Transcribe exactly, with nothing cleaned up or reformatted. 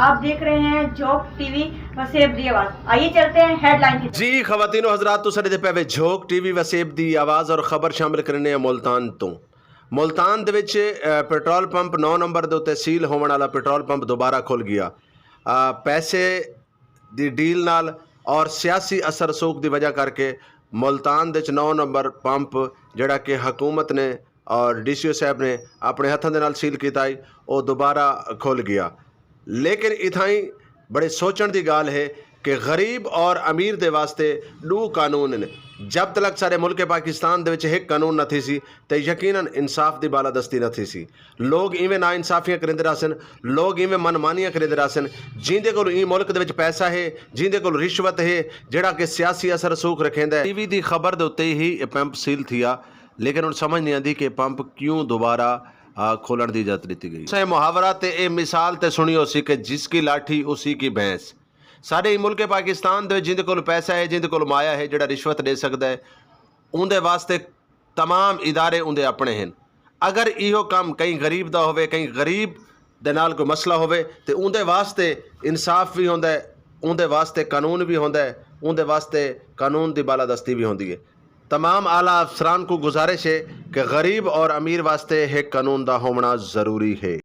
آپ دیکھ رہے ہیں جھوک ٹی وی وسیب دی آواز۔ آئیے چلتے ہیں ہیڈ لائن کی طرف۔ جی خواتین و حضرات، تو سارے دے پہوے جھوک ٹی وی وسیب دی آواز اور خبر شامل کرنے ہیں ملتان تو۔ ملتان دے وچ، اے، پٹرول پمپ نو نمبر دے اُتے سیل ہوون والا پٹرول پمپ دوبارہ کھل گیا۔ آ، پیسے دی ڈیل نال اور سیاسی اثر رسوخ دی وجہ کر کے ملتان دے وچ نو نمبر پمپ، جڑا کہ حکومت نے اور ڈی سی او صاحب نے اپنے ہتھاں دے نال سیل کیتا ہی، او دوبارہ کھل گیا۔ لیکن اتھائیں بڑے سوچن دی گال ہے کہ غریب اور امیر دے واسطے ڈو قانون نے۔ جب تلک سارے ملک پاکستان دے وچ ایک قانون نہ تھی سی، تے یقیناً انصاف دی بالادستی نہ تھی سی۔ لوگ ایویں نا انصافیاں کریندے رہسن، لوگ ایویں من مانیاں کریندے رہسن۔ جیندے کول ای ملک دے وچ پیسہ ہے، جیندے کول رشوت ہے، جڑا کہ سیاسی اثر رسوخ رکھیندا ہے۔ ٹی وی دی خبر دے اُتے ہی اے پمپ سیل تھیا، لیکن ہن سمجھ نہیں آندی کہ پمپ کیوں دوبارہ، آ، کھولن دی اجازت دتی گئی۔ سے محاورہ تے اے مثال تے سنی ہو سی کہ جس کی لاٹھی اسی کی بھینس۔ سارے ہی ملک پاکستان دے جیندے کول پیسہ ہے، جیندے کول مایا ہے، جڑا رشوت دے سکدا ہے، اوندے واسطے تمام ادارے اوندے اپنے ہیں۔ اگر ایہو کم کہیں غریب دا ہووے، کہیں غریب دے نال کوئی مسئلہ ہووے، تے اوندے واسطے انصاف بھی ہوندا ہے، اوندے واسطے قانون بھی ہوندا ہے، اوندے واسطے قانون دی بالادستی بھی ہوندی ہے۔ تمام اعلیٰ افسران کو گزارش ہے کہ غریب اور امیر واسطے ایک قانون دا ہونا ضروری ہے۔